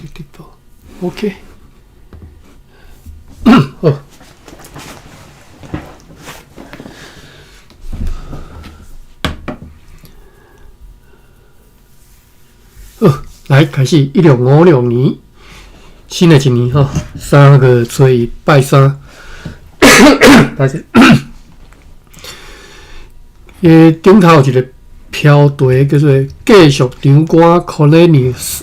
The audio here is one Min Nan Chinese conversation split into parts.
直播，OK，好，好，來開始1656年，新的一年吼，3月初一拜三，歹勢，伊頂頭有一個標題叫做繼續長官 Cornelius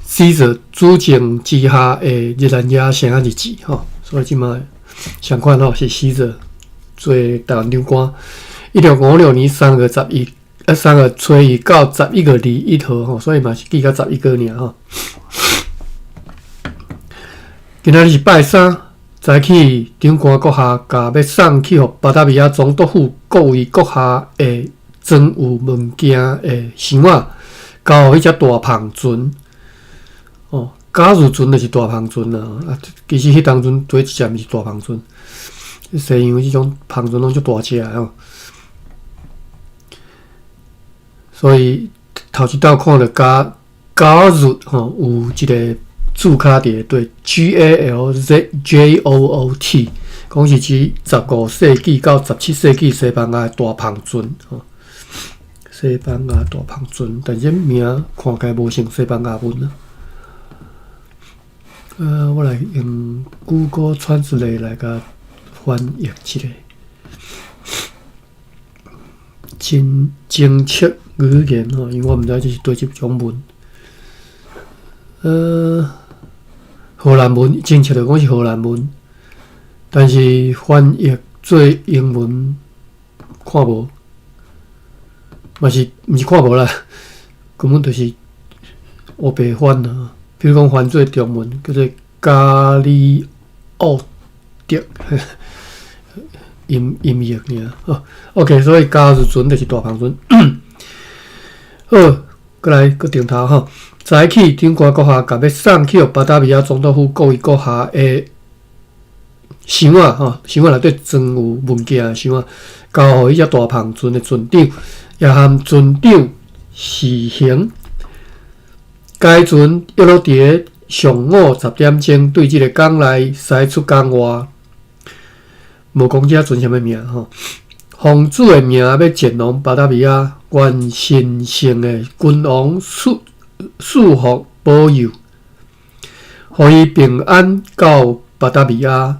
Caesar 主政之下的熱那亞城日誌吼，所以這擺相款吼是 Caesar 做台灣長官。1656年3月11，3月初一到11月21號吼，所以嘛是記到11個爾吼。今仔日是拜三，早起長官閣下共欲送去予巴達維亞總督府各位閣下的裝有物件的箱仔，交予彼隻大帆船。哦，假如船就是大帆船啦。啊，其實彼當陣第一隻毋是大帆船，西洋這種帆船攏足大隻的吼。所以頭一道看著加加入吼，有一個註卡佇咧對 G A L Z J O O T，講是指15世紀到17世紀西班牙的大帆船吼。西班牙大帆船，但是名看起來無像西班牙文啊。我來用 Google Translate 來共翻譯一下。真精確語言吼，因為我毋知這是佗一種文。荷蘭文，精確來講是荷蘭文，但是翻譯做英文看無，嘛是毋是看無啦，根本就是烏白翻啊。比如講翻做中文叫做加里奧德。音音譯爾吼，OK，所以加入船就是大帆船。好，閣來閣頂頭吼，早起長官閣下共欲送去予巴達維亞總督府各位閣下的箱仔吼，箱仔內底裝有物件的箱仔，交予彼隻大帆船的船長，也含船長隨行。該船約落佇咧上午10點鐘對這個港內駛出港外。無講這船啥物名吼，奉主的名欲前往巴達維亞，願神聖的君王賜賜福保佑，予伊平安到巴達維亞。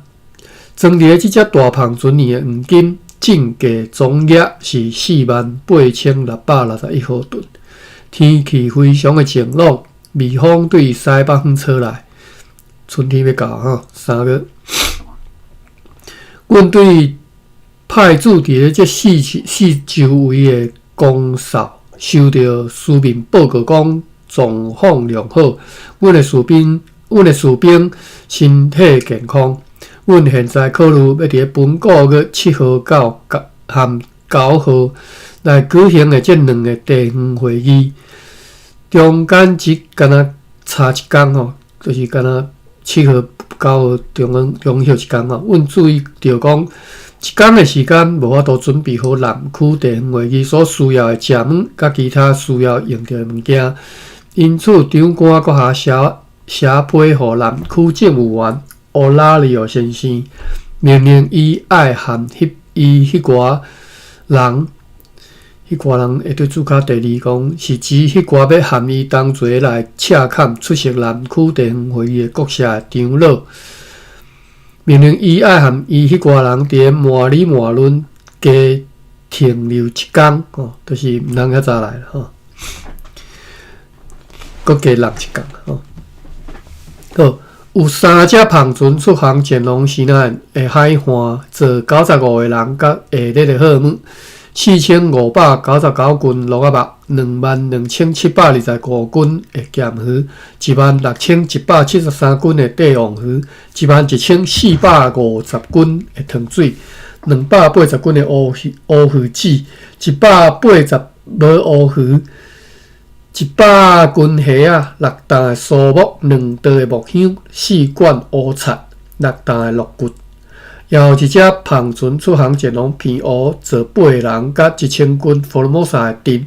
裝佇咧這隻大帆船裡的黃金，進價總額是48,661荷頓。天氣非常的晴朗，微風對西北方吹來，春天欲到吼，3月。阮對派駐佇咧這四四周圍的崗哨收著書面報告，講狀況良好。阮的士兵身體健康。阮現在考慮欲佇咧本個月7號到含9號來舉行的這兩个地方會議，中間只敢若差一工吼，就是敢若7號、9號中間中歇一工吼。阮注意著講，一工的時間無法度準備好南區地方會議所需要的食物，佮其他需要用著的物件。因此，長官閣下寫寫批予南區政務員奧拉里奧先生，命令伊愛含彼伊彼寡人，彼寡人會對註卡第二講，是指彼寡欲含伊同齊來赤崁出席南區地方會議的國社的長老，命令伊愛含伊彼寡人佇咧摩里摩倫加停留一工，吼，就是毋通遐早來吼，閣加落一工，吼。好，有三隻帆船出航前往西南的海岸，載95個人佮下列的貨物：4599斤蘆仔肉，22,725斤的鹹魚，16,173斤的帝王魚，11,450斤的糖水，280斤的烏魚烏魚子，180枚烏魚，100斤蝦仔，6擔的蘇木，2袋的木香，4罐烏贼，6擔的鹿骨。也有一隻帆船出航前往澎湖，載8個人佮1000斤福爾摩沙的鎮。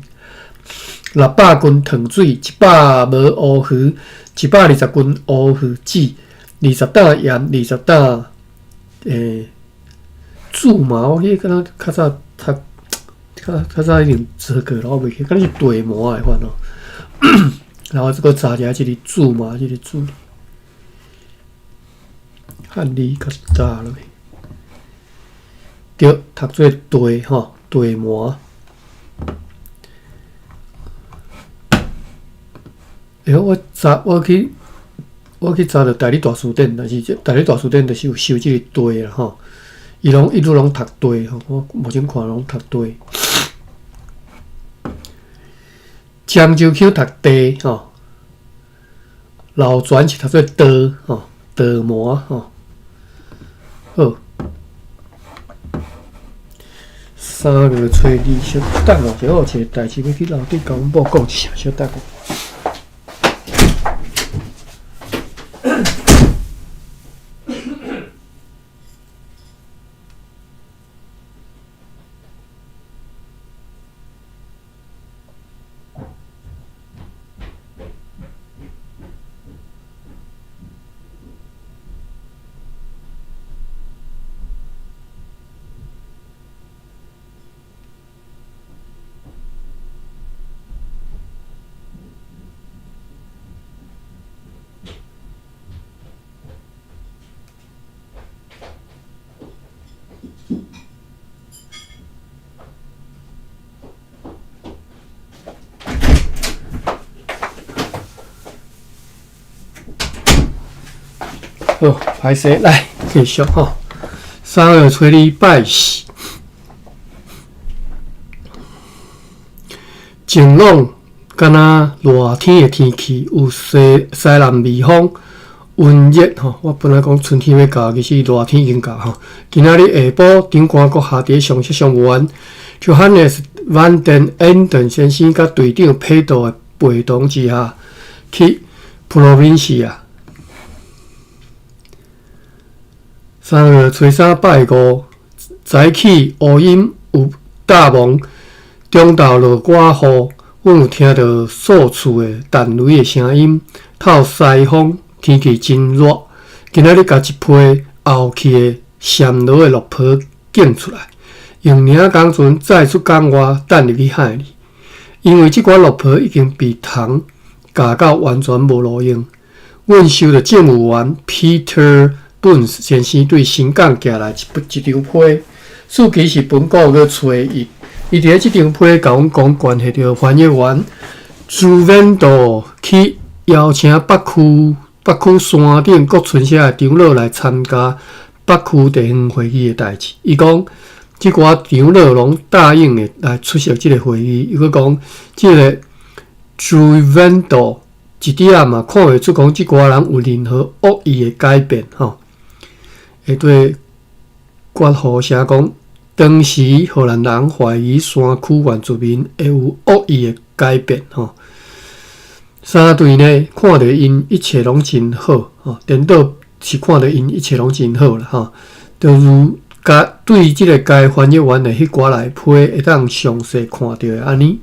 600斤糖水，100枚乌鱼，120斤乌鱼子，20担盐，20担苧麻。我记得敢若较早读，较早已经做过了，我袂记，敢若是地膜的款哦。然后这个查一下这个苧麻，这个苧汉字较早落去，对，读做地吼，地膜。欸，我去查著台语大辞典，但是这台语大辞典就是有收这个地啦吼，伊拢一路拢读地吼，我目前看拢读地。漳州腔读地吼，老船是读做刀吼，刀膜吼。好，3月初二，小等哦，我有一个代志欲去楼顶共阮某讲一下，小等。好，歹势来继续吼。3月初二拜四，晴朗，敢若热天的天气，有西南微风，温热吼。我本来讲春天欲到，其实热天已经到吼。今仔日下晡，长官阁下伫上色上员，Johannes van den Enden 先生佮队长批道的陪同之下，去 Provincia。3月初三拜五，早起乌阴有罩蒙，中昼落寡雨，阮有听著数次的弹雷的声音，透西风，天气真热。今仔日共一批后去的暹罗的绿袍拣出来，用领工船载出港外，等入去海里。因为这寡绿袍已经被虫咬到完全无路用。阮收著政务员 Peter Boons 先生对新港寄来一张批，日期是本个月初一。伊伫咧这张批共阮讲关系著翻译员朱文道去邀请北区山顶各村社的长老来参加北区地方会议的代志。伊讲，这寡长老拢答应会来出席这个会议。伊阁讲，这个朱文道一点仔嘛看袂出讲这寡人有任何恶意的改变吼。会对决呼声讲，当时荷兰人怀疑山区原住民会有恶意的改变吼。三队呢，看著𪜶一切拢真好吼，颠倒是看著𪜶一切拢真好啦吼。就如该对这个该翻译员的彼寡内批会当详细看著的按呢。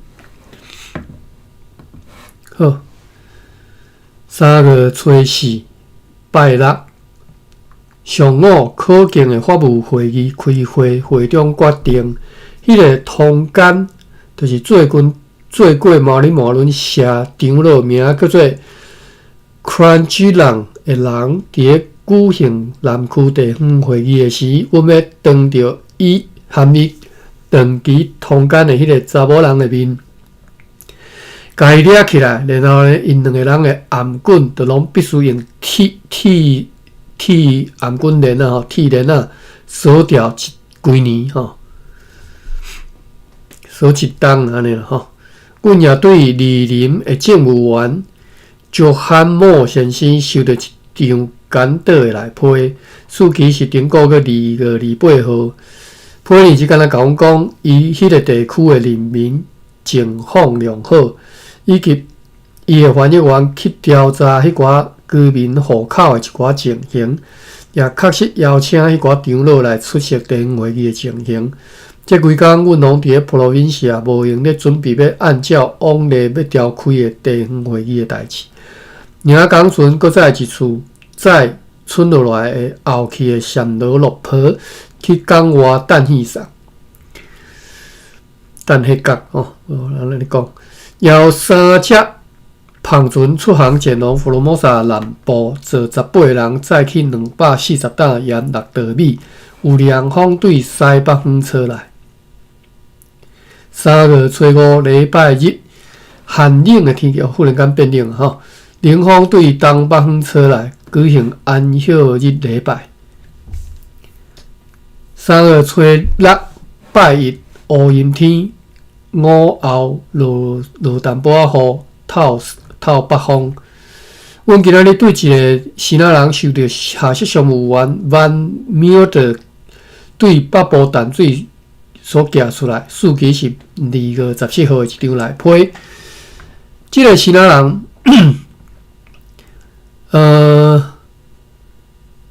好，3月初四拜六。上午可敬的法务会议开会，会长决定，彼个通奸，就是最近做过马里马伦社长老名叫做 Crangilan 的人，伫咧举行南区地方会议的时，阮欲当著伊含伊长期通奸的彼个查某人的面，共伊掠起来，然后呢，𪜶两个人的頷颈就拢必须用铁铁。铁頷颈链仔吼，铁链仔锁牢一几年吼，锁一冬按呢啦吼。阮也对莅临的政务员约翰莫先生收著一张简短的内批，日期是顶个月2月28号。批里只敢若共阮讲，伊彼个地区的人民情况良好，以及伊的翻译员去调查彼寡居民户口的一寡情形，也确实邀请彼寡长老来出席地方会议的情形。這幾工，阮攏佇咧 Provincia 無閒咧準備欲按照往例欲召開的地方會議的代誌。爾講陣，閣再一次載賰落來的後去的暹羅陸婆去港外等戲送，等彼角吼，按呢講，有三隻帆船出航前往福羅摩薩南部，坐18個人載去240擔鹽6石米，有涼風對西北方吹來。3月初5禮拜日，寒冷的天氣，忽然間變冷吼。冷風對東北方吹來，舉行安息日禮拜。3月初6拜一，烏陰天，午後落落淡薄仔雨，透透北風。阮今仔日對一个支那人受著下色商務員 Van Mildert 對北部淡水所寄出來，數期是2月17號的一張內批。這个支那人，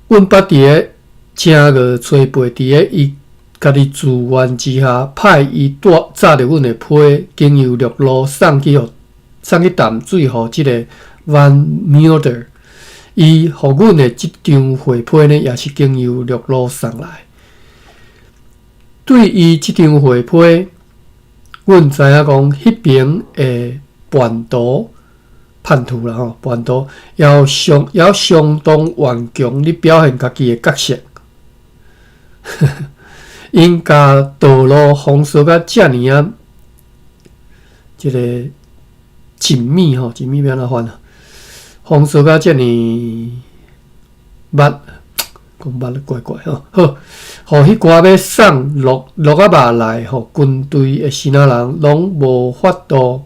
阮捌佇咧正月初八，佇咧伊家己自願之下，派伊帶紮著阮的批，經由陸路送去予送去淡水予這个 Van Mildert。伊予阮的這張貨批呢，也是經由陸路送來。對伊這張貨批，阮知影講，彼爿的叛徒、叛徒啦吼，叛徒也相也相當頑強，咧表現家己的角色。𪜶共道路封鎖甲遮爾仔，這个緊密吼，緊密欲按怎翻啊？封鎖甲遮爾密，講密怪怪吼。好，予彼寡欲送鹿鹿仔肉來予軍隊的支那人，攏無法度，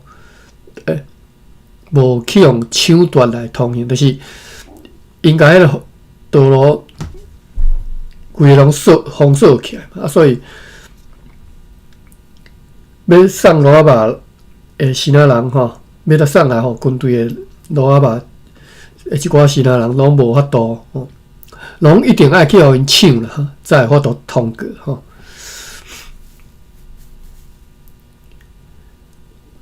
無去予搶奪來通行，就是𪜶共彼个道路規个攏鎖封鎖起來嘛，啊，所以欲送鹿仔肉的支那人吼，欲來送來予軍隊的鹿仔肉的這寡支那人攏無法度吼，攏一定愛去予𪜶搶啦，才會法度通過吼。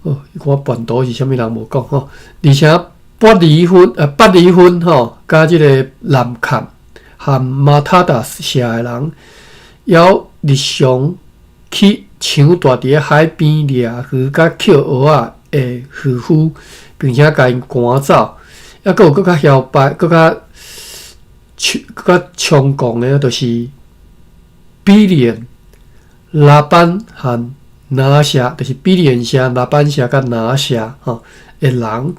哦，彼寡叛徒是啥物人無講吼，而且八里分八里分吼，佮這个南崁和馬塔達社的人，猶日常去搶奪佇咧海邊掠魚佮抾蚵仔的漁夫，並且共𪜶趕走。抑閣有閣較囂敗、閣較閣較猖狂的，就是比連、拉班和拿社，就是比連社、拉班社佮拿社吼的人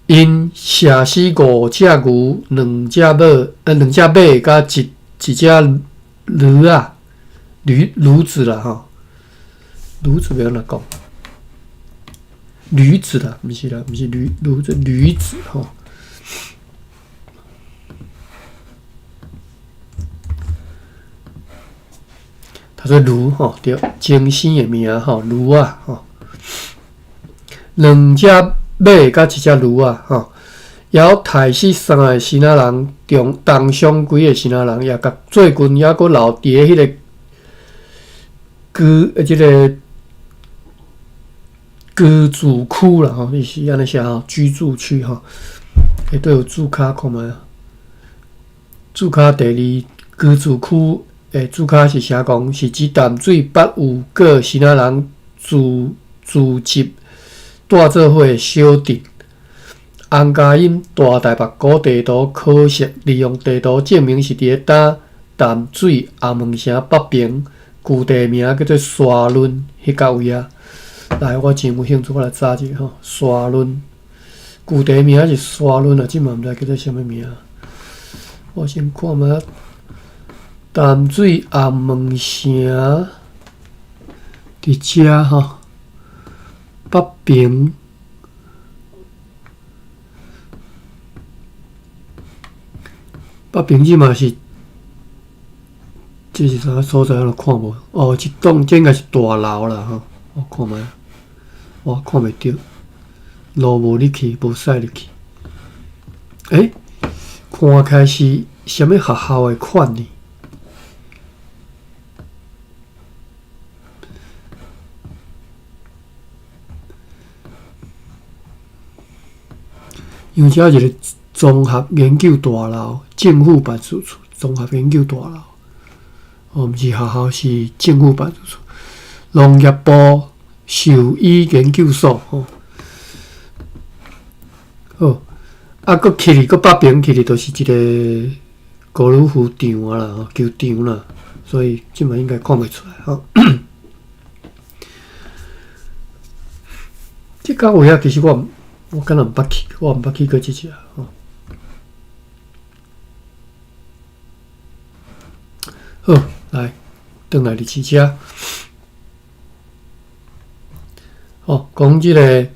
，𪜶射死五隻牛、兩隻馬、兩隻馬佮一一隻驢仔、驢驢子啦吼，驢子欲按怎講？驢子啦，毋是啦，毋是驢驢子，驢子吼。讀做驢吼，對，精生的名吼，驢仔吼。兩隻馬佮一隻驢仔吼，猶刣死三个支那人，中重傷幾个支那人，也共最近猶閣留佇咧彼个居這个居住區啦吼，伊是按呢寫吼，居住區吼，下底有注跤看覓啊？注跤第二居住區的注跤是寫講，是指淡水北有個支那人聚聚集蹛做伙的小鎮。洪家印大台北古地圖考釋，利用地圖證明是佇咧今淡水紅毛城北爿，舊地名叫做沙崙彼角位啊。來，我真有興趣，我來查一下吼。沙崙舊地名是沙崙啊，這嘛毋知叫做啥物名。我先看覓淡水紅毛城佇遮吼，北爿。北爿這嘛是，這是啥所在？我看無。哦，這棟這應該是大樓啦吼。我看覓，我看袂著，路無入去，無駛入去。欸，看起來是啥物學校的款呢？因為遮一個綜合研究大樓，政府辦事處綜合研究大樓，哦，毋是學校，是政府辦事處，農業部獸醫研究所，吼。好，啊，閣去哩，閣北邊去哩，就是一個高爾夫場啊啦，球場啦，所以這擺應該看袂出來吼。這到位啊，其實我我敢若毋捌去，我毋捌去過這隻吼。好，來，轉來日市遮。哦，講這個，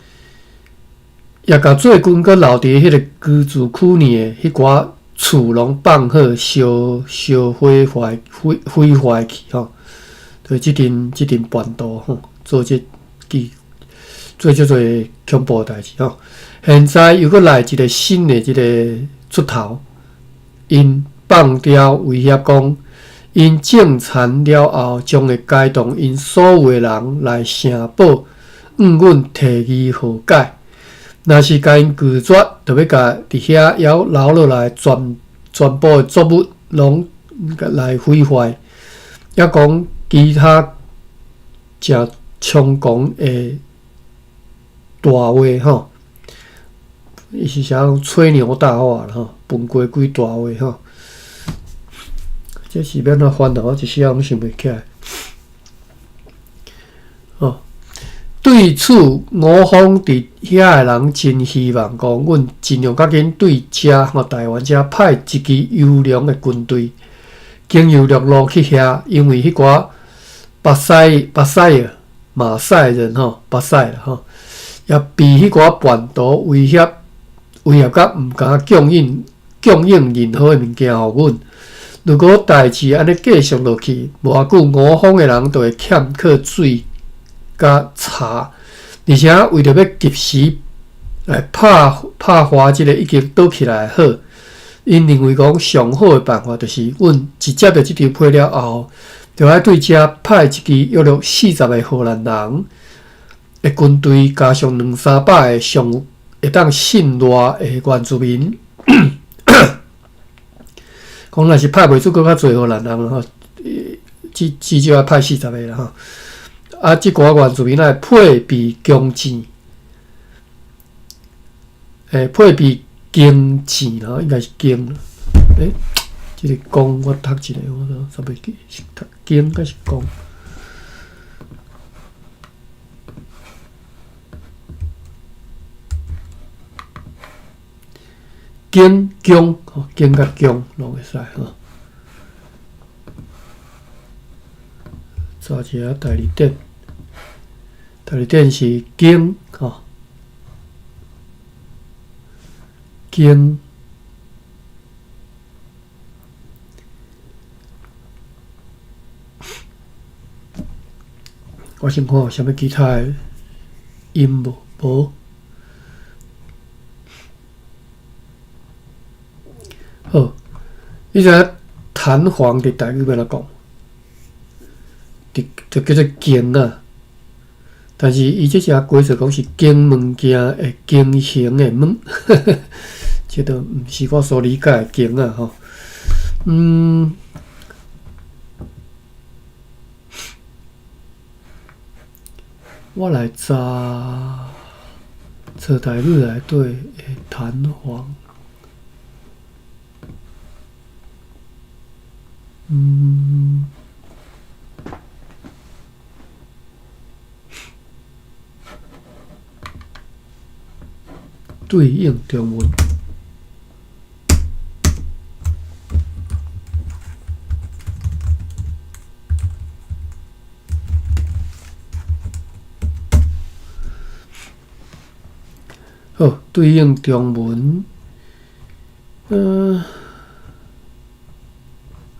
也共最近閣留佇彼個居住區內的彼寡厝攏放火燒燒毀壞毀毀壞去吼，就這陣這陣叛徒吼，做這記做這濟恐怖的代誌吼。現在又閣來一個新的這個出頭，𪜶放刁威脅講，𪜶種田了後，將會解動𪜶所有的人來城堡，向阮提議和解。若是共𪜶拒絕，就欲共佇遐猶留落來全全部的作物攏來毀壞，抑講其他誠猖狂的大話吼，伊是寫講吹牛大話啦吼，笨雞鬼大話吼，這是欲按怎翻啊？我一時仔攏想袂起來。哦，對此，我方佇遐的人真希望講，阮盡量較緊對遮吼台灣遮派一支優良的軍隊，經由陸路去遐，因為彼寡巴西巴西啊馬賽人吼，巴西啦吼，也被彼寡叛徒威脅威脅甲毋敢供應供應任何的物件予阮。如果代誌按呢繼續落去，無偌久我方的人就會欠缺水佮柴，而且為著欲及時來拍拍壞這個已經倒起來的火，𪜶認為講上好的辦法就是阮一接著這張批了後，就愛對遮派一支約略40個荷蘭人的軍隊，加上兩三百個上有會當信賴的原住民。講若是派袂出閣較濟荷蘭人吼，至至少愛派40個啦吼。啊，這寡原住民愛配備弓箭，欸，配備弓箭啦，應該是弓。欸，這個弓我讀一下，我都煞袂記，是讀弓還是弓？弓弓吼，弓佮弓攏會使吼。查一下代字典，代字典是弓吼，弓。我先看有啥物其他的音無？無。好，你知影彈簧佇台語欲按怎講？就就叫做弓仔，但是伊這隻規則講是弓物件的弓形的物，這都毋是我所理解的弓仔吼。嗯，我來查查台語內底的彈簧。嗯，對應中文。好，對應中文，嗯。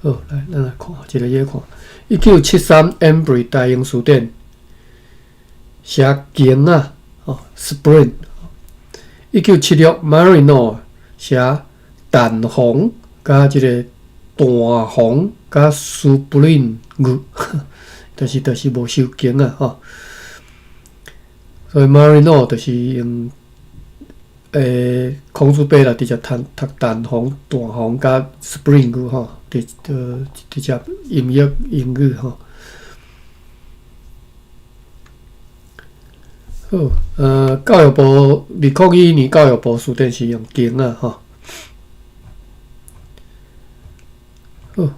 好，來，咱來看，一个一個看。1973 Embree 大英詞典寫弓仔，哦，Spring。1976 Marino 寫彈簧，佮這个彈簧，佮 Spring，但是就是無收弓仔，吼。所以 Marino 就是用孔子伯啦，直接讀讀蛋黃、蛋黃佮 spring 吼，直直接音譯英語吼。好，教育部2021年教育部辭典是用經啊吼。好，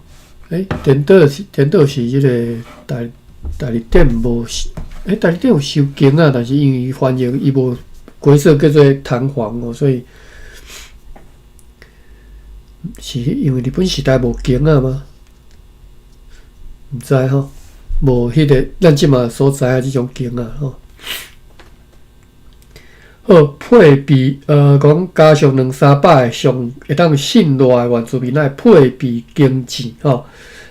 顛倒是顛倒是這个台台字典無，台字典有收經啊，但是因為翻譯伊無規則叫做彈簧哦，所以是因為日本時代無經啊嗎？毋知吼，無彼个咱這馬所知影這種經啊吼。好，配備講加上兩三百个上會當信賴的原住民來配備經濟吼，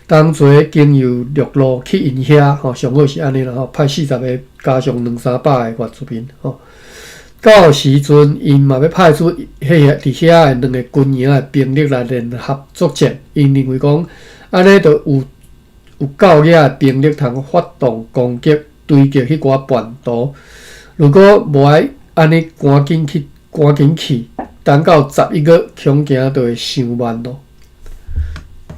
同齊經由陸路去𪜶遐吼，上好是按呢啦吼，派40个加上兩三百个原住民吼。到時陣，𪜶嘛欲派出彼個佇遐的兩个軍營的兵力來聯合作戰。𪜶認為講，按呢就有夠額的兵力通發動攻擊、追擊彼寡叛徒。如果無愛按呢趕緊去，趕緊去，等到11月，恐驚就會傷慢囉。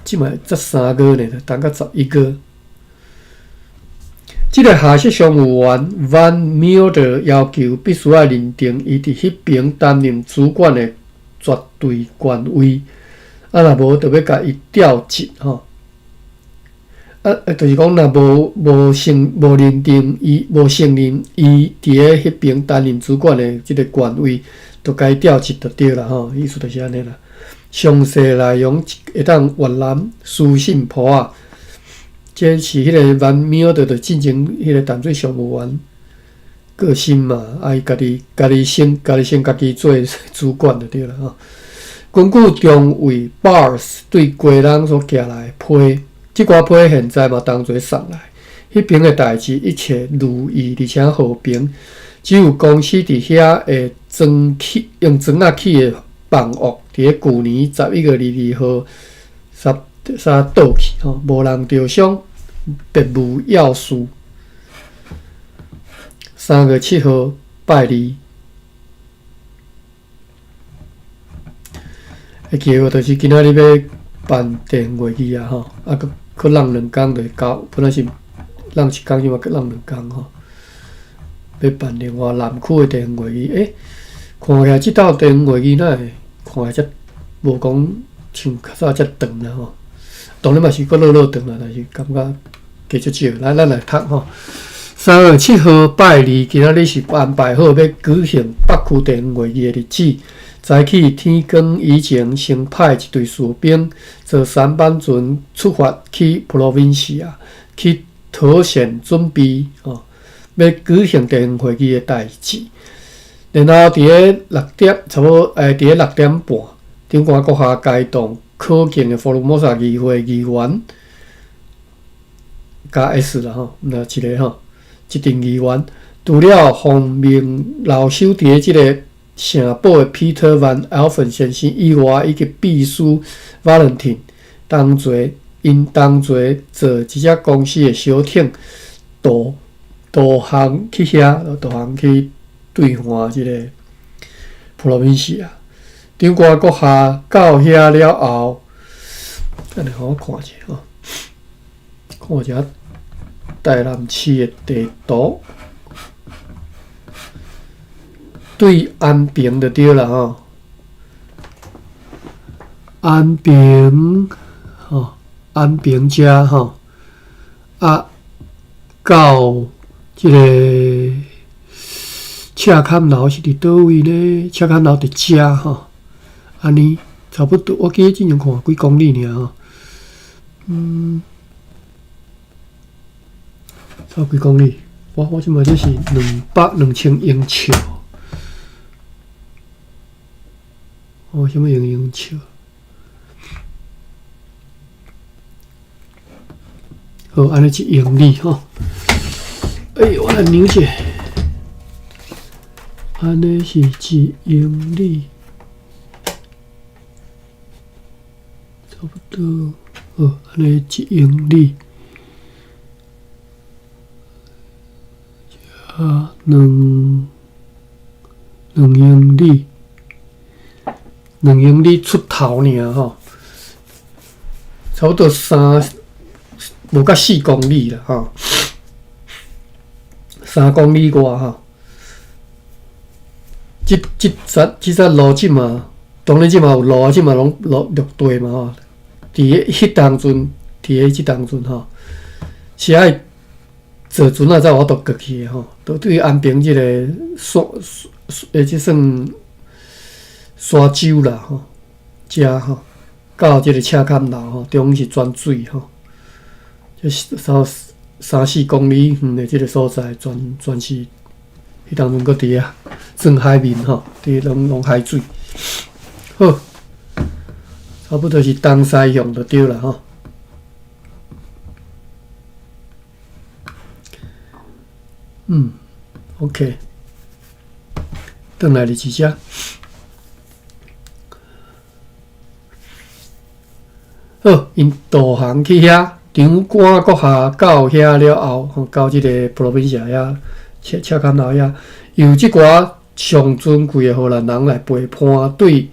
這馬才3月呢，等到十一月。這个下屬商務員 Van Mildert 要求必須愛認定伊佇彼爿擔任主管的絕對權威，啊，若無就欲共伊調職吼。啊，就是講若無無承無認定伊無承認伊佇咧彼爿擔任主管的這个權威，就共伊調職就對啦吼，意思就是按呢啦。詳細內容會當閱覽書信簿仔。這是彼个 Van Mildert 就進前彼个淡水商務員個性嘛，啊，伊家己家己先家己先家己做主管就對啦吼。根據中尉 Bars 對基隆所寄來的批，這寡批現在嘛同齊送來。彼爿的代誌一切如意，而且和平。只有公司佇遐的磚起用磚仔起的房屋，佇咧舊年11月22號煞煞倒去吼，無人著傷。別無要事。3月7號拜二，會記無？就是今仔日欲辦地方會議啊吼，啊，閣閣挵兩工就交，本來是挵一工，這馬閣挵兩工吼。欲辦另外南區的地方會議，看起來這兜地方會議哪會看起來遮無講像較早遮長啦吼。當然嘛是閣落落長啦，但是感覺。加足少，來，咱來讀吼。3月7號拜二，今仔日是安排好欲舉行北區地方會議的日子。早起天光以前，先派一隊士兵坐舢板船出發去 Provincia 去妥善準備吼，欲舉行地方會議的代誌。然後佇咧六點，差不多佇咧6點半，長官閣下偕同可敬的福爾摩沙議會議員。加 S 啦吼，毋若一个吼，一陣議員，除了奉命留守佇咧這个城堡的 Peter Van Alphen 先生以外，以及秘書 Valentin 同齊，𪜶同齊坐一隻公司的小艇渡渡航去遐，渡航去對岸這个 Provincia。長官閣下到遐了後，等下予我看一下吼。看一下台南市的地圖，對安平就對啦吼。安平吼，安平遮吼，啊，到這个赤崁樓是佇佗位呢？赤崁樓佇遮吼，按呢差不多。我記得之前看幾公里爾吼，差幾公里？我這馬這是兩百兩千英尺。哦，啥物用英尺？好，按呢一英里吼。哎，我來量一下，按呢是一英里，差不多。好，按呢一英里。加兩兩英里， 2英里出頭爾吼，差不多三無到4公里啦吼，3公里外吼。這這這這路這馬，當然這馬有路啊，這馬攏綠綠地嘛吼。佇彼當陣，佇咧這當陣吼，是愛坐船仔才有法度過去的吼。都對安平這個山，欸，這算沙洲啦吼，遮吼到這個赤崁樓吼，中間是泉水吼，這差三四公里遠的這個所在，全全是彼當陣閣佇咧算海面吼，佇攏攏海水。好，差不多是東西向就對啦吼。嗯，OK，轉來佇這。好，𪜶導航去遐，長官閣下到遐了後，吼，到這個 Provincia 遐，赤赤崁樓遐，由這寡上尊貴的荷蘭人來陪伴，對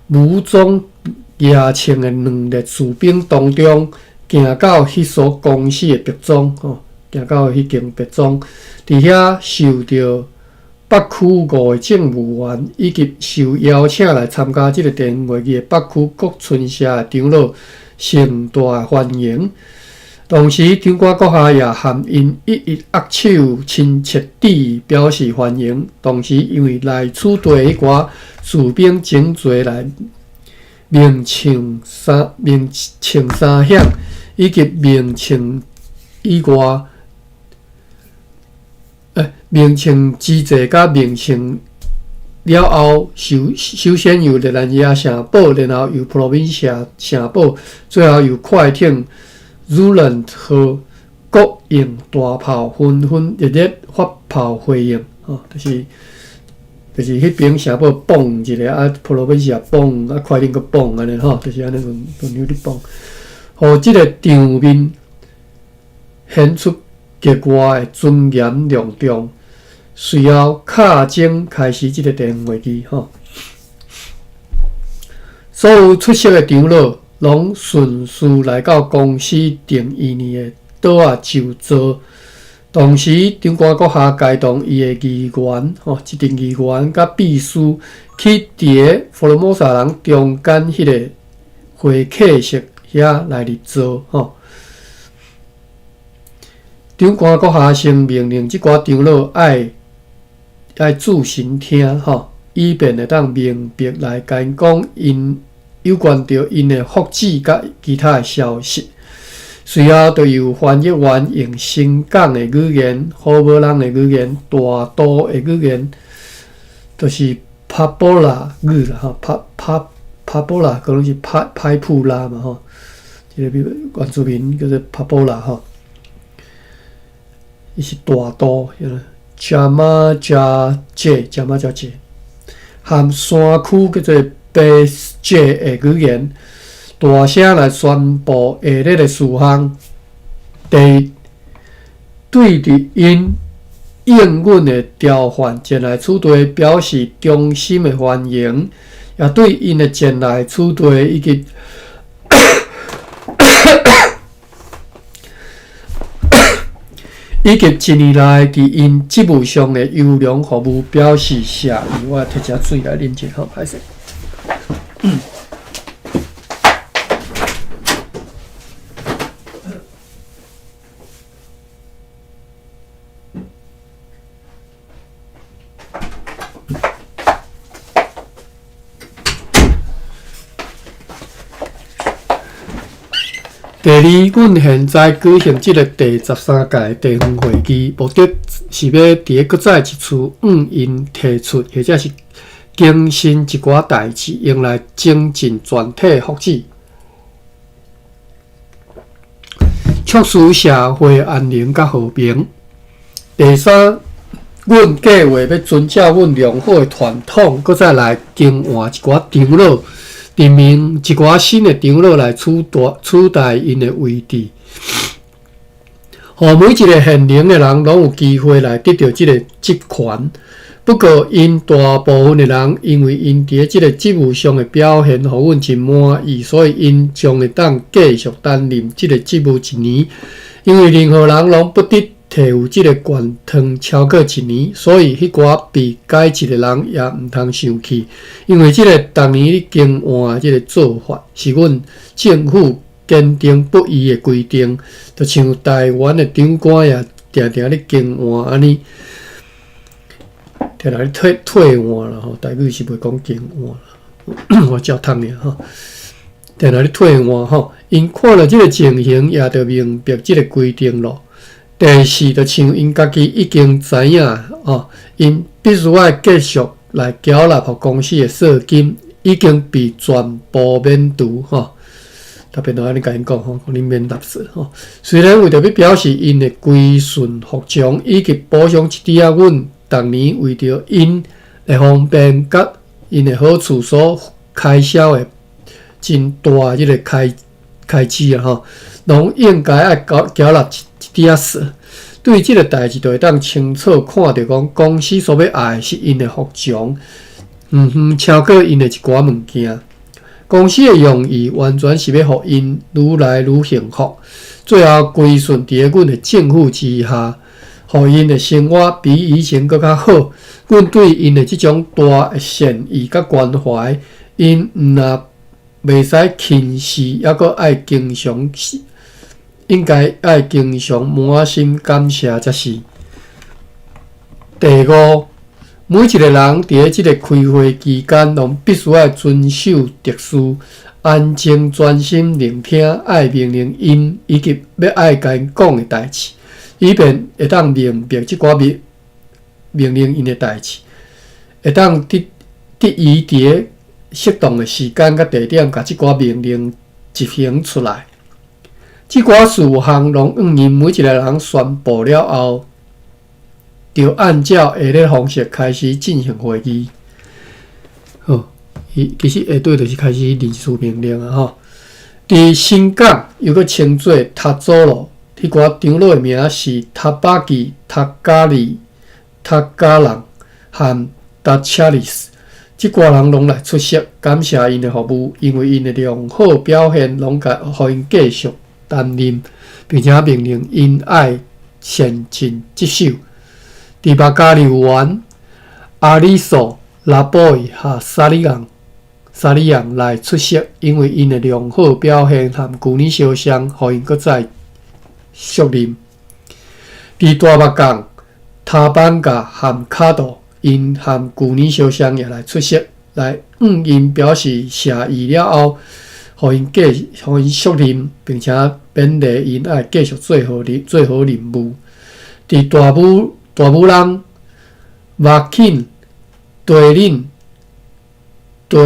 武裝牙銃的兩列士兵當中，行到彼所公司的別莊，吼，行到彼間別莊，佇遐受著北區五个政務員以及受邀請來參加這个地方會議的北區各村社的長老盛大的歡迎。同時，長官閣下也含𪜶一一握手，親切地表示歡迎。同時，因為來此地彼寡士兵整齊來鳴唱三鳴唱三響，以及鳴唱以外，欸，鳴唱之際，佮鳴唱了後，首首先由熱蘭遮城堡，然後由普羅賓社城堡，最後由快艇 Zeeland 號各用大炮紛紛熱烈發炮回應，吼，就是就是彼爿城堡嘣一下，啊，普羅賓社嘣，啊，快艇閣嘣按呢吼，就是按呢輪輪流咧嘣，予這个場面顯出格外的尊嚴隆重。隨後，敲鐘開始這个地方會議，吼，所有出席的長老攏順序來到公司定伊呢的桌仔就坐。同時，長官閣下偕同伊的議員，吼，一陣議員佮秘書去佇个佛羅摩薩人中間彼个會客室遐來入座，吼。長官閣下先命令這寡長老愛愛注神聽，吼，以便會當明白來共𪜶講𪜶有關著𪜶的福祉佮其他的消息。隨後，就由翻譯員用新港的語言、好無人的語言、大肚的語言，就是帕波拉語啦，吼，帕帕帕波拉可能是派派普拉嘛，吼，這个原住民叫做帕波拉，吼，伊是大肚，加馬加杰，加馬加杰，含山區叫做白杰的語言。大聲來宣布下列的事項：第一，對佇𪜶應允的調換前來此地表示衷心的歡迎，也對𪜶的前來此地以及以及一年來佇𪜶職務上的優良服務表示謝意。我來提一水來啉者，好，歹勢。第二，阮現在舉行這个第13屆地方會議，目的是欲佇咧閣再一次向𪜶提出，或者是更新一寡代誌，用來增進全體福祉，促使社會安寧佮和平。第三，阮計劃欲遵照阮良好的傳統，閣再來更換一寡長老，任命一寡新的長老來取代取代𪜶的位置，予每一个賢能的人攏有機會來得著這个職權。不過，𪜶大部分的人，因為𪜶佇這个職務上的表現，予阮真滿意，所以𪜶將會當繼續擔任這个職務一年。因為任何人攏不得提有這个權糖超過一年，所以彼寡被解職的人也毋通生氣，因為這个逐年咧更換的這个做法，是阮政府堅定不移的規定，就像台灣的長官也定定咧更換按呢。定定咧退退換啦吼，台語是袂講更換啦，我照讀爾吼，定定咧退換吼，𪜶看著這个情形，也就明白這个規定咯。第四，就像𪜶家己已經知影吼，𪜶必須愛繼續來繳納予公司的稅金，已經被全部免除吼。特別都按呢共𪜶講吼，講恁免納稅吼。雖然為著欲表示𪜶的歸順服從，以及補償一點仔阮逐年為著𪜶的方便佮𪜶的好處所開銷的真大的這个開開支啊吼，攏應該愛繳繳納一一點仔稅。對這个代誌，就會當清楚看著講，公司所欲愛的是𪜶的服從，遠遠超過𪜶的一寡物件。公司的用意完全是欲予𪜶愈來愈幸福，最後歸順佇咧阮的政府之下，予𪜶的生活比以前閣較好。阮對𪜶的這種大的善意佮關懷，𪜶毋若袂使輕視，猶閣愛經常應該愛經常滿心感謝才是。第五，每一个人佇咧這个開會期間，攏必須愛遵守秩序，安靜專心聆聽，愛命令𪜶以及欲愛共𪜶講的代誌，以便會當明白這寡命命令𪜶的代誌，會當得得伊佇咧適當的時間佮地點，共這寡命令執行出來。這寡事項攏向𪜶每一个人宣布了後，就按照下列方式開始進行會議。好，伊其實下底就是開始人事命令啊吼。佇新港又閣稱做塔祖魯，彼寡長老的名是塔巴基、塔加里、塔加朗和達查里斯。這寡人攏來出席，感謝𪜶的服務，因為𪜶的良好表現，攏共予𪜶繼續擔任，並且命令𪜶愛善盡職守。佇目加溜園、阿里索、拉布伊和沙里昂、沙里昂來出席，因為𪜶的良好表現和舊年相像，予𪜶閣再續任。佇大目港、塔班加和卡多，𪜶和舊年相像也來出席，來向𪜶表示謝意了後，予𪜶繼予𪜶續任，並且勉勵𪜶愛繼續做好任做好任務。佇大武大武人、馬慶、多林、多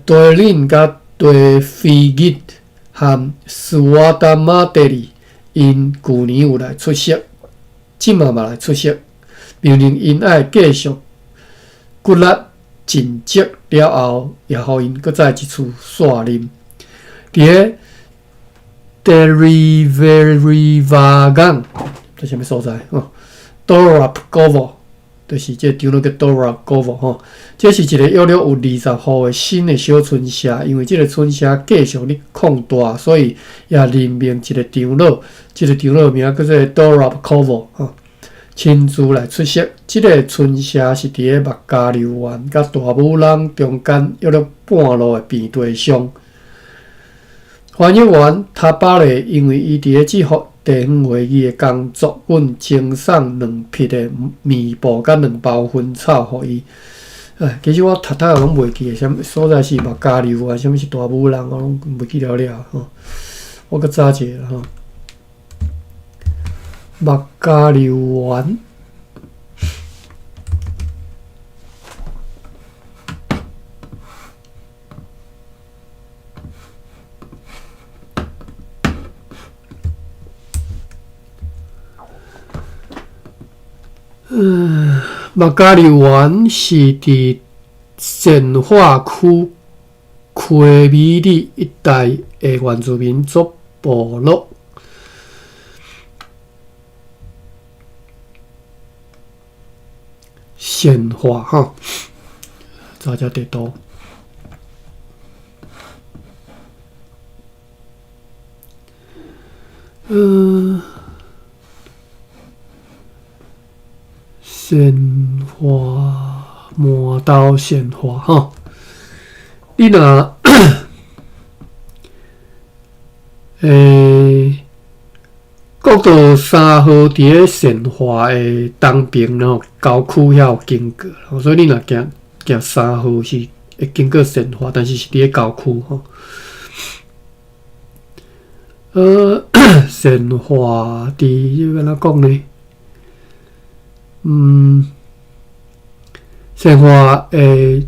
多林佮多菲吉和斯瓦達馬德里，𪜶舊年有來出席，這馬嘛來出席，命令𪜶愛繼續骨力盡職了後，也予𪜶閣再一次續任。佇咧 Derivarevagan，這啥物所在？哦 Dorapkovo，就是這個長老叫 Dorapkovo 吼。這是一個約略有20戶的新的小村社，因為這個村社繼續咧擴大，所以也任命一個長老，這個長老名叫做 Dorapkovo 吼，親自來出席。這個村社是佇咧目加溜園佮大武朗中間約略半路的平地上。翻譯員塔巴勒因為伊佇咧這方地方會議的工作，阮贈送兩匹的棉布佮兩包薰草予伊。哎，其實我讀讀攏袂記得，啥物所在是目加溜啊，啥物是大武人，我攏袂記了了吼。我閣查一下吼，目加溜園。嗯，目加溜園是佇善化區溪美里一帶的原住民族部落。善化吼，查遮地圖。善化麻豆善化吼，你若國道三號佇咧善化的東邊吼，郊區遐有經過，所以你若行行三號是會經過善化，但是是佇咧郊區吼。善化佇欲按怎講呢？善化的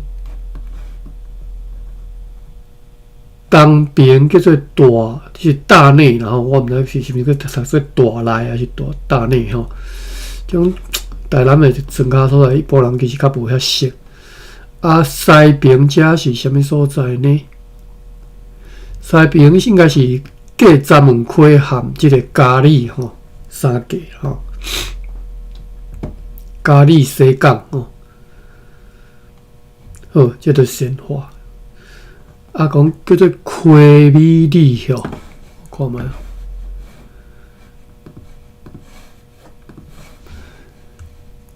東邊叫做大，是大內，然後我毋知是啥物叫讀做大內，還是大大內吼。這種台南的莊跤所在，一般人其實較無遐熟。啊，西爿遮是啥物所在呢？西爿應該是過閘門溪和這个嘉里吼，三界吼，嘉里西港吼。好，這就善化。啊，講叫做溪美里吼，看覓。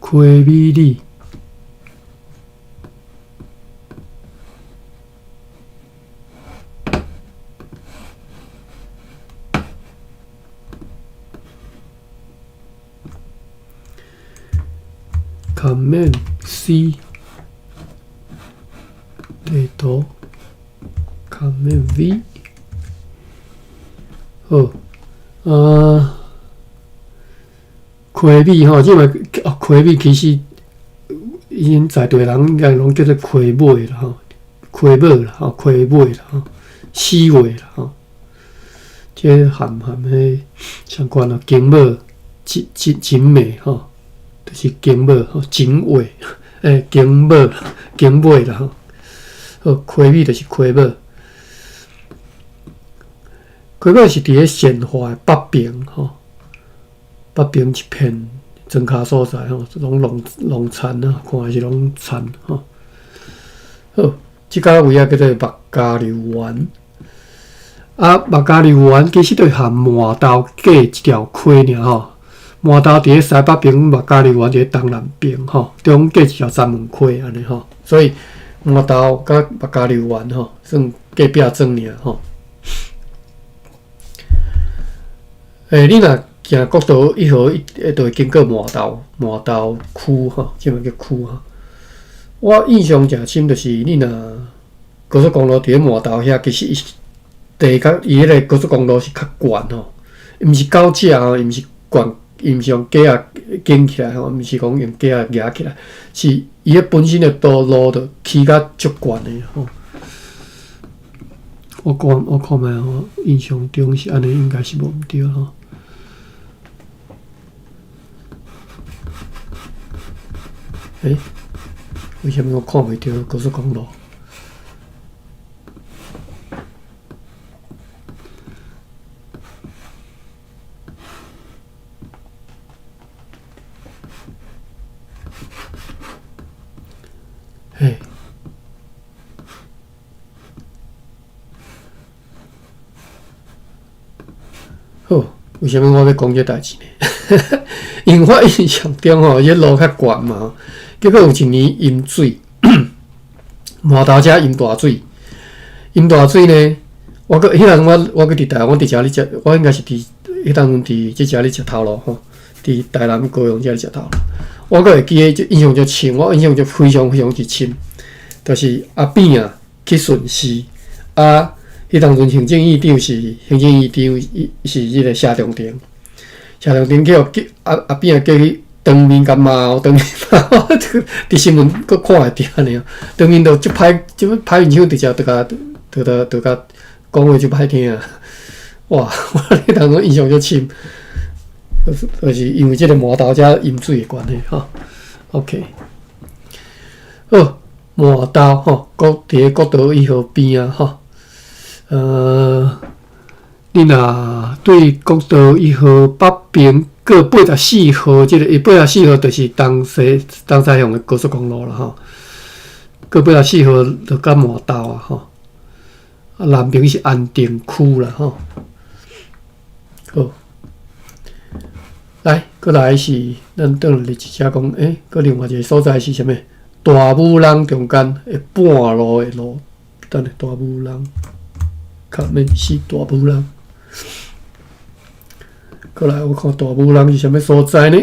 溪美里。Command C 地圖，Command V 好，啊，溪尾吼，這擺哦，溪尾其實𪜶在地人應該攏叫做溪尾啦吼，溪尾啦吼，溪尾啦吼，死尾啦吼，這含含彼相關咯，景尾、景景景美吼，就是景尾吼，景尾，景尾、景尾啦吼。好，溪尾就是溪尾，溪尾是佇咧善化的北爿吼，北爿一片莊跤所在吼，攏農農田啊，看是攏田吼。好，這个位啊叫做目加柳園。啊，目加柳園其實就含麻豆隔一條溪爾吼。麻豆佇咧西北爿，目加柳園佇咧東南爿吼，中隔一條閘門溪按呢吼，所以麻豆佮目加柳園吼，算隔壁庄爾吼。你若行國道一號，就會經過麻豆，麻豆區吼，這擺叫區吼。我印象誠深，就是你若高速公路佇咧麻豆遐，其實伊是地較伊彼個高速公路是較懸吼，毋是高架吼，伊毋是懸，伊毋是用架仔建起來吼，毋是講用架仔夯起來，是伊彼本身的道路就起甲足懸的吼。我看我看覓吼，印象中是按呢，應該是無毋對吼。為啥物我看袂著高速公路？嘿，好，為啥物我欲講這代誌呢？因為我印象中吼，這路較懸嘛，結果有一年淹水，麻豆遮淹大水，淹大水呢，我閣彼陣我我閣佇台灣，我佇遮咧食，我應該是佇彼當陣佇這遮咧食頭路吼，佇台南高雄遮咧食頭路，我閣會記得這印象足深，我印象就非常非常之深，就是阿扁啊去巡視，啊，彼當陣行政院長是行政院長是這个謝長廷。謝長廷去予叫阿阿扁啊叫去當面共罵，當面罵，佇新聞閣看會著按呢，當面就足歹，足歹面相，直接就共就共就共講話足歹聽啊！哇，我彼當陣印象足深，就是因為這个麻豆遮淹水的關係吼。OK，好，麻豆吼，國佇咧國道一號邊啊吼，你若對國道一號北爿閣84號，這個伊八十四號就是東西向的高速公路啦吼。閣八十四號就到麻豆啊吼。啊，南爿是安定區啦吼。好，來，閣來是咱轉入一只講，閣另外一個所在是啥物？大武櫳中間的半路的路，等下大武櫳，較免是大武櫳。閣來，我看大武櫳是啥物所在呢？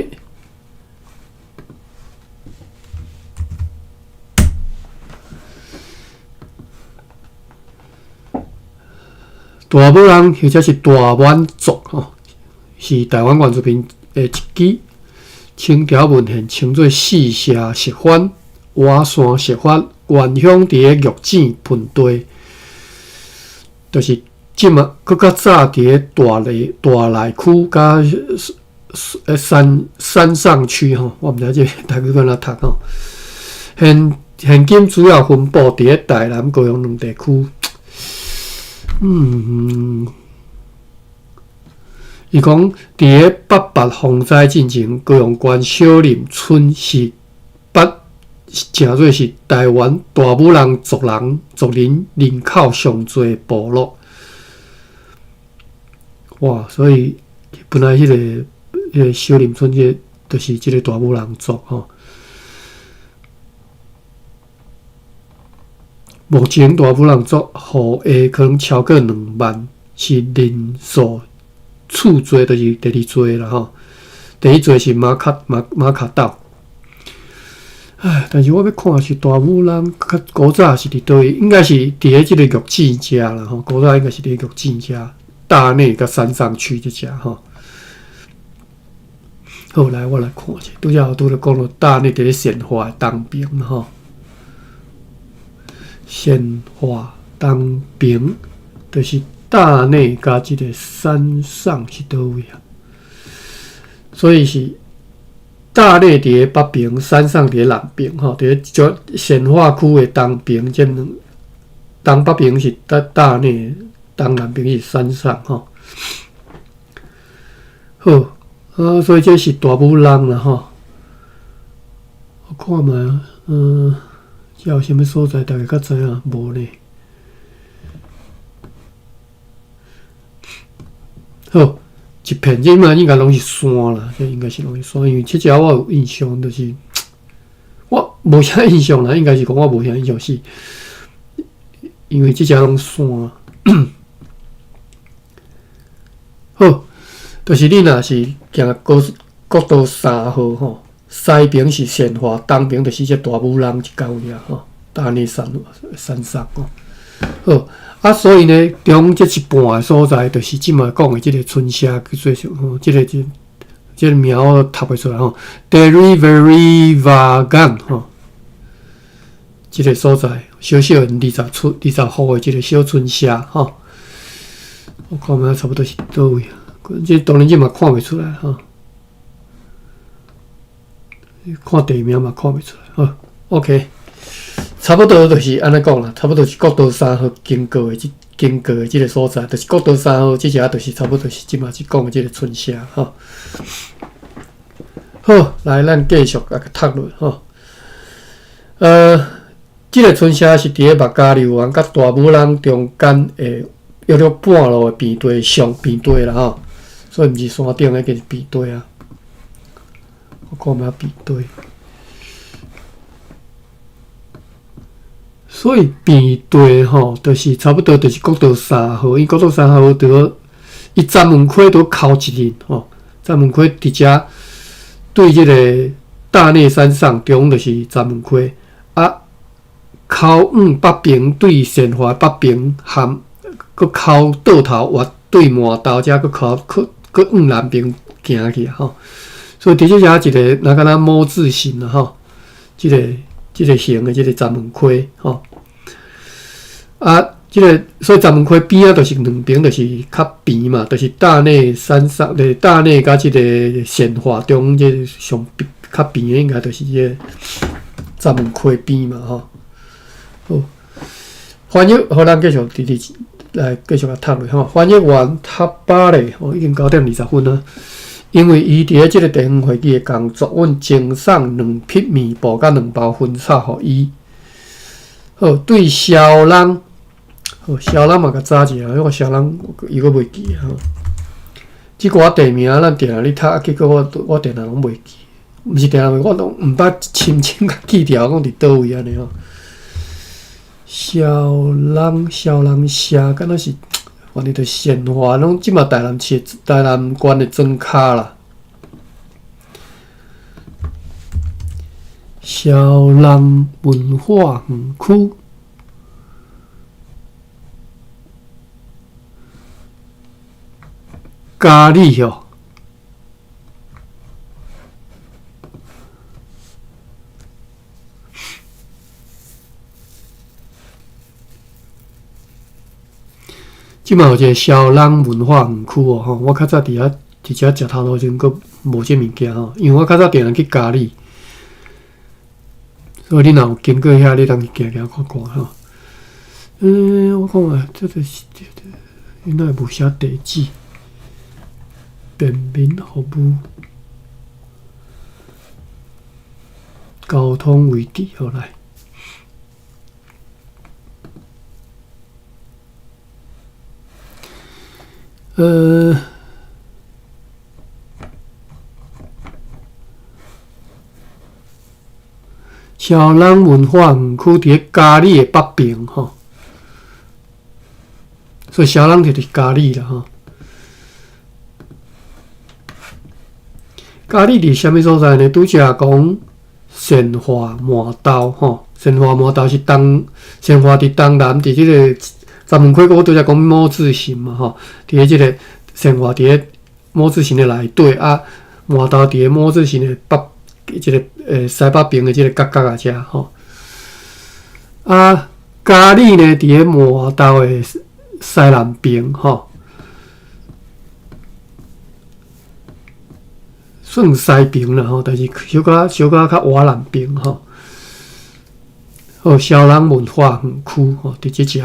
大武櫳或者是大滿族吼，是台灣原住民的一支。清朝文獻稱做四社石番、瓦山石番，原鄉佇个玉井盆地，就是。這馬閣較早佇个大內區佮山上區吼，我毋知這個台語按怎讀吼。現今主要分布佇个台南、高雄兩地區。伊講佇个八八風災進前，高雄縣小林村是捌稱做是台灣大武櫳族人人口上濟部落。哇！所以本來彼個小林村，這個就是這個大武櫳族吼。目前大武櫳族後裔可能超過2萬，是人數次濟，就是第二濟啦吼。第一濟是馬卡島。唉，但是我欲看是大武櫳較古早是佇佗位，應該是佇咧這個玉井遮啦吼。古早應該是佇玉井遮。大內佮山上區這遮吼，好，來我來看一下，拄才拄著講著大內佇咧善化東爿吼，善化東爿就是大內佮這個山上是佗位啊？所以是大內佇咧北爿，山上佇咧南爿吼，佇咧這善化區的東爿，這兩東北爿是大內。東南爿是山上吼，好啊，所以這是大武櫳啦吼。我看覓，這有啥物所在，大家較知影無呢？好，一片這嘛應該攏是山啦，這應該是攏是山，因為這隻我有印象，就是我無啥印象啦，應該是講我無啥印象是，因為這隻攏山。好，就是你若是行國道3號吼，西爿是善化，東爿就是這大武櫳這到位啊吼，大內山上吼。好，啊，所以呢，中這一半的所在，就是這馬講的這個村社叫做啥吼，這個名我讀袂出來吼，Derivagan 吼，這個所在小小20村20戶的這個小村社吼。我看覓差不多是佗位啊？這當然這嘛看袂出來吼，看地名嘛看袂出來。好，OK，差不多就是按呢講啦，差不多是國道三號經過的這個所在，就是國道三號這遮就是差不多是這馬是講的這個村社吼。好，來咱繼續來讀落吼。這個村社是佇咧目加柳園佮大武櫳中間的約略半路的平地上平地啦吼，所以毋是山頂，彼個是平地啊。我看覓平地，所以平地吼，就是差不多就是國道三號，因為國道三號佇伊閘門溪都溝一日吼，閘門溪佇遮對這個大內山上中就是閘門溪啊，溝往北爿對善化北爿含，閣溝倒頭越對麻豆遮閣溝閣閣往南爿行去吼，所以佇這遮一個若敢若 ㄇ 字形啦吼，這個形的這個閘門溪吼，啊，這個所以閘門溪邊仔就是兩爿，就是較平嘛，就是大內山上，就是大內佮這個善化中這個上較平的，應該就是這個閘門溪邊嘛吼。好，翻譯，好，咱繼續佇佇來繼續來讀落吼。翻譯員塔巴咧，吼，已經9點20分啊。因為伊佇咧這个地方會議的工作，阮贈送兩匹麵布佮兩包薰草予伊。好，對蕭人，好，蕭人嘛共查一下，因為蕭人伊閣袂記吼。這寡地名咱定定咧讀，結果我我定定攏袂記，毋是定定，我攏毋捌深深共記牢，講佇佗位按呢吼。蕭人，蕭人社，敢若是，反正就善化，攏這馬台南市、台南縣的莊跤啦。蕭人文化園區，嘉里哦。這馬有一个蕭人文化園區哦，吼！我較早佇遐佇遮食頭路時陣，閣無這物件吼，因為我較早定定去嘉里，所以你若有經過遐，你通去行行看看吼。欸，我看啊，這個是這個，伊哪會無寫地址？便民服務，交通位置，好來。蕭人文化園區佇咧嘉里的北爿吼，所以蕭人就佇嘉里啦吼。嘉里佇啥物所在呢？拄才講善化麻豆吼，善化麻豆是東，善化佇東南佇這个顫門溪，我拄才講某字形嘛吼，佇咧這个善化佇咧某字形的內底啊，麻豆佇咧某字形的北，這个西北邊的這个角角仔遮吼。啊，嘉里呢佇咧麻豆的西南邊吼，算西邊啦吼，但是小可小可較倚南邊吼。好，蕭人文化園區吼，佇這遮，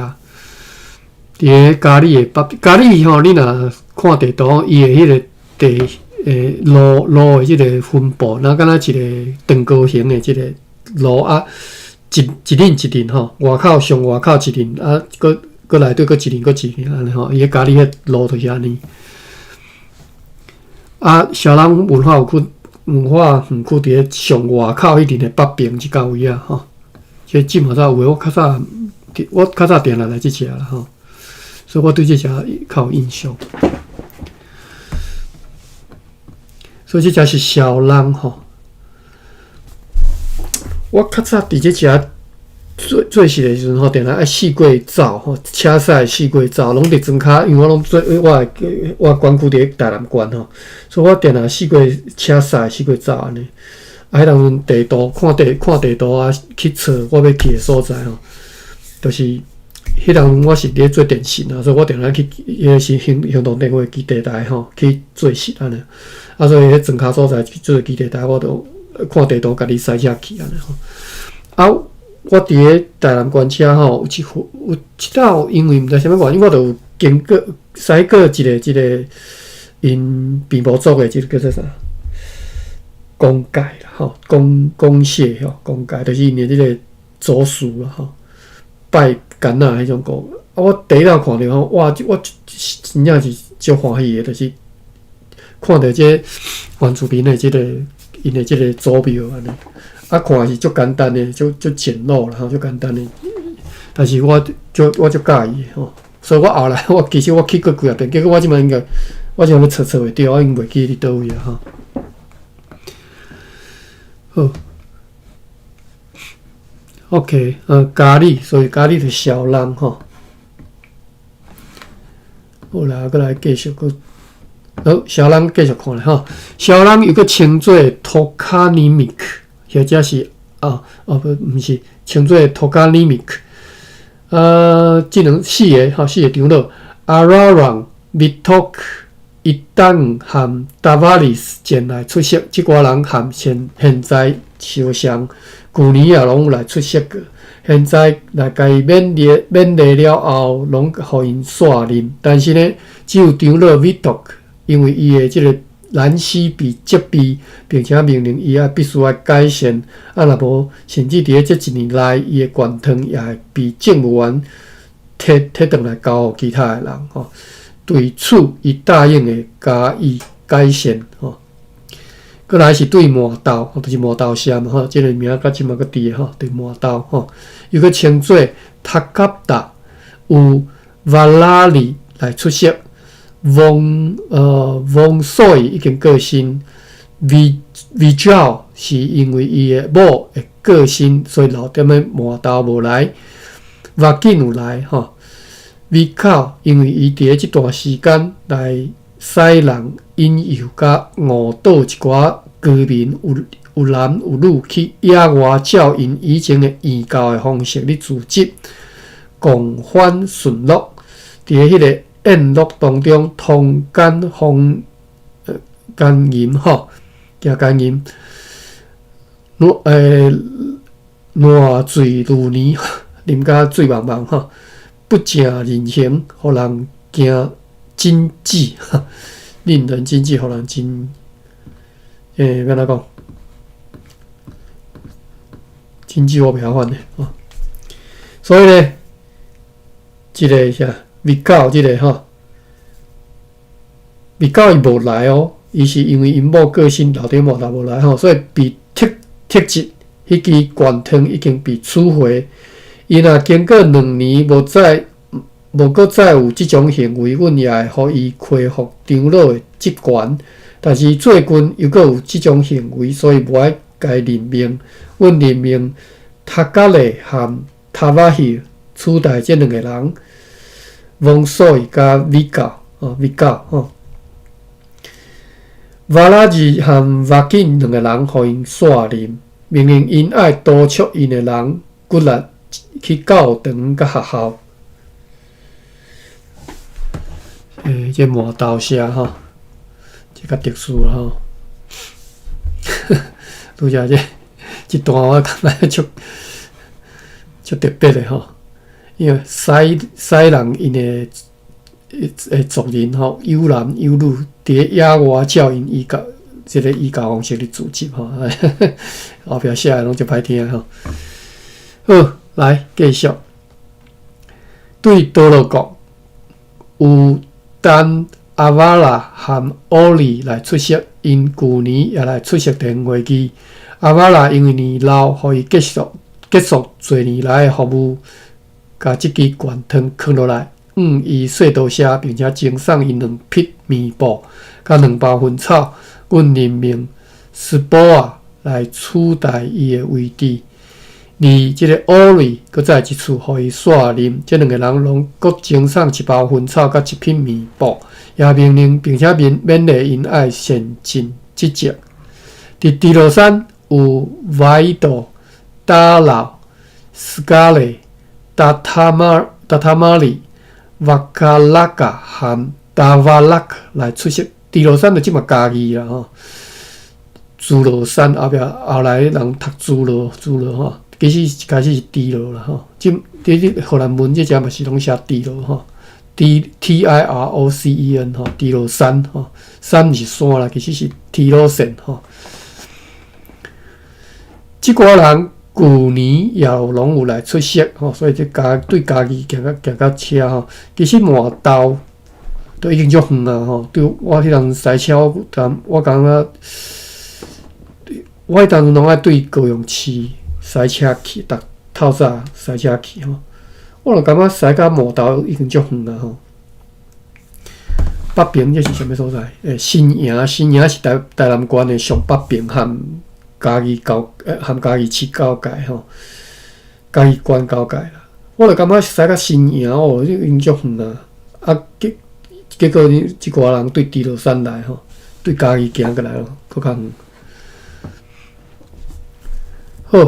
佇咧嘉里的北，嘉里吼，你若看地圖，伊的彼个地路路的這个分布，若敢若一个長高形的這个路啊，一一輪一輪吼，外口上外口一輪啊，閣閣內底閣一輪閣一輪按呢吼，伊个嘉里彼路就是按呢。啊，蕭人文化區文化園區佇咧上外口彼陣的北爿這角位啊吼。這這嘛早有的，我較早定定來這遮啦吼，所以我對這遮較有印象。所以這遮是蕭人吼。我較早佇這遮做做事的時陣吼，定定愛四界走吼，車駛四界走，攏佇莊跤，因為我攏做我的我管區佇咧台南縣吼，所以我定定四界車駛四界走按呢。啊，彼當陣地圖看地看地圖啊，去揣我欲去的所在吼，就是彼當陣我是佇咧做電信啊，所以我定定去彼个是行行動電話基地台吼去做事按呢。啊，所以彼莊跤所在去做基地台，我都看地圖家己駛車去按呢吼。啊，我佇咧台南縣遮吼，有一有一道，因為毋知啥物原因，我就有經過駛過一个這个𪜶平埔族的這个叫做啥？公界啦吼，公公社吼，公界就是𪜶的這个祖師啦吼，拜柑仔彼種個。啊，我第一道看著吼，哇！我真正是足歡喜的，就是看著這原住民的這个𪜶的這个祖廟按呢。啊，看是足簡單的，足足簡陋啦吼，足簡單的。但是我足我足佮意的吼，所以我後來我其實我去過幾仔遍，結果我這擺應該我這擺揣揣袂著，我已經袂記佇佗位啊吼。好，OK，嘉里，所以嘉里就是蕭人吼。好啦，閣來繼續閣，好，蕭人繼續看咧吼。蕭人又閣稱做托卡尼米克，或者是啊，哦不，毋是稱做托卡尼米克。這兩四个吼，四个長老，阿拉朗、米托克、伊當和達瓦里斯前來出席，這寡人和現現在相像，舊年也攏有來出席過。現在來共伊勉勵勉勵了後，攏予𪜶卸任。但是呢，只有長老米托克，因為伊的這个蘭西被責備，並且命令伊愛必須愛改善，啊，若無，甚至佇咧這一年內，伊的懸湯也會被政務員提提轉來交予其他的人吼。對此，伊答應會加以改善吼。閣來是對麻豆，就是麻豆社嘛吼，這个名到這馬閣佇吼，對麻豆吼，又閣稱做塔卡達，有瓦拉里來出席。王所已經過身，維維焦是因為伊的某會過身，所以留踮咧麻豆無來。瓦緊有來吼，維考因為伊佇咧這段時間來使人引誘佮誤導一寡居民，有男有女去野外照𪜶以前的異教的方式咧組織，共返順樂，佇咧彼个宴樂當中通姦風姦淫吼，行姦淫，爛醉如泥，啉甲醉茫茫吼，不正人形，予人驚驚悸，令人驚悸，予人真欲按怎講？驚悸我袂曉翻咧，吼。所以呢，這个啥？密教這个吼，密教伊無來哦，伊是因為𪜶某過身，留佇麻豆無來吼，所以被撤職，彼支懸湯已經被取回。伊若經過2年無閣再有這種行為，阮也會予伊恢復長老的職權。但是最近又閣有這種行為，所以無愛共伊任命。阮任命塔加勒和塔瓦希取代這兩個人。王所伊佮米教哦，米教吼，瓦拉吉和瓦金兩個人，予𪜶卸任，命令𪜶愛督促𪜶的人骨力去教堂佮學校。這麻豆社吼，這較特殊吼。拄才這這段我感覺足足特別的吼。因為西人𪜶的族人吼，有男有女，佇咧野外照𪜶異教，這个異教方式咧組織吼，後壁寫的攏足歹聽吼。好，來繼續。對多羅國有丹阿瓦拉和奧利來出席，𪜶舊年也來出席地方會議。阿瓦拉因為年老，予伊結束濟年來的服務。共這支懸湯囥落來，向伊說多謝，並且贈送伊兩匹棉布，佮兩包薰草。阮任命斯波亞來取代伊的位置。而這个奧瑞閣再一次予伊卸任。這兩个人攏閣贈送一包薰草佮一匹棉布，也命令並且勉勵𪜶愛善盡職責。佇直羅山有瓦伊多、達老、斯嘉麗、達塔馬里、瓦卡拉卡和達瓦拉克來出席。直羅山就這馬嘉義啦吼，諸羅山後壁後來人讀諸羅諸羅吼，其實一開始是直羅啦吼。這佇荷蘭文這遮嘛是攏寫直羅吼，D T I R O C E N 吼，直羅山吼，山是山啦，其實是鐵路線吼。這寡人舊年也攏有來出席吼，所以這嘉對嘉義行甲車吼，其實麻豆都已經足遠啊吼。對我彼陣駛車，我感覺我彼當陣攏愛對高雄市駛車去，逐透早駛車去吼，我就感覺駛到麻豆已經足遠啊吼。北爿這是啥物所在？新營，新營是台南縣的上北爿和嘉義市交界吼，嘉義縣交界啦。我就感覺駛到新營哦，已經足遠啊！啊，結果這寡人對直羅山來吼，對嘉義行過來哦，閣較遠。好，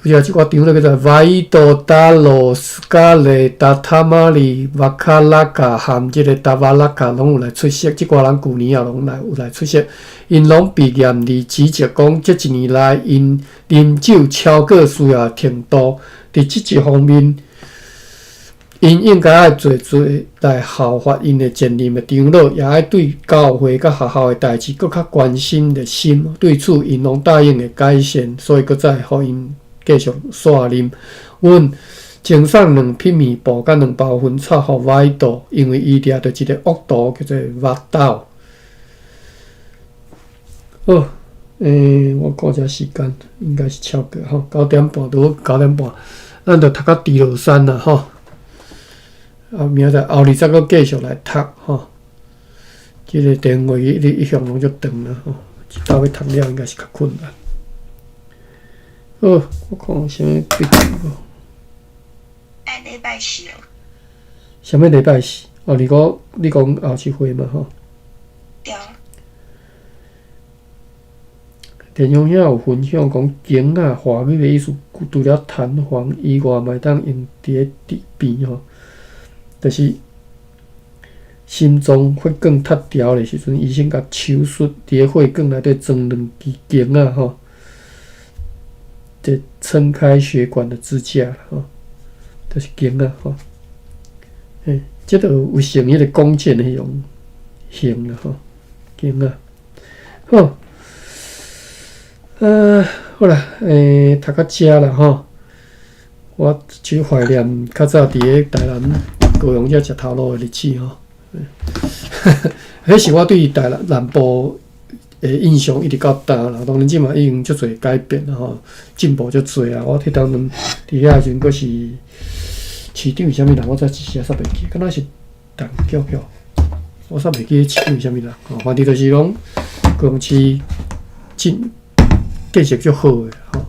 拄才這寡長老叫做瓦伊多、達羅、斯卡雷、達塔馬里、瓦卡拉卡和這个達瓦拉卡攏有來出席。這寡人舊年也攏來有來出席，𪜶攏被嚴厲指責講，這一年來𪜶啉酒超過需要的程度，佇這一方面， 𪜶應該愛濟濟來效法𪜶的前任的長老，也愛對教會佮學校的代誌閣較關心熱心。對此，𪜶攏答應會改善，所以閣再予𪜶繼續卸任。阮贈送兩匹棉布佮兩包薰草予歪道，因為伊掠著一个惡徒叫做峇斗。好，我看一下時間，應該是超過吼，九點半，拄好九點半，咱就讀到豬落山啦吼。啊，明仔載後日再閣繼續來讀吼。這个電話一一向攏足長啦吼，一道欲讀了應該是較困難。好，我看有啥物筆記無？愛禮拜四哦。啥物禮拜四？哦，你講後一回嘛吼？對。田雄兄有分享講，弓仔華語的意思，除了彈簧以外，嘛會當用佇咧治病吼。就是心臟血管塌掉的時陣，醫生共手術，佇咧血管內底裝兩支弓仔吼，這撐開血管的支架吼，就是弓仔吼。嘿，這就有像彼个弓箭的彼種型啦吼，弓仔。好，好啦，讀到遮啦吼，我只懷念較早佇咧台南、高雄遮食頭路的日子吼。彼是我對台南南部的印象一直到今啦。當然這嘛已經足濟改變啦吼，進步足濟啊。我彼當陣佇遐時陣，閣是市長是啥物人，我才一時仔煞袂記，敢若是陳菊菊，我煞袂記市長是啥物人。吼，反正就是講高雄市進建設足好的吼。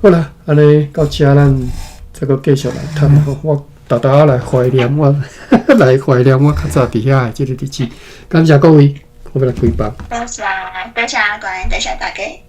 好啦，按呢到遮咱再閣繼續來讀吼。我沓沓仔來懷念我，來懷念我較早佇遐的這个日子。感謝各位，我欲來開房。多謝，多謝阿關，多謝大家。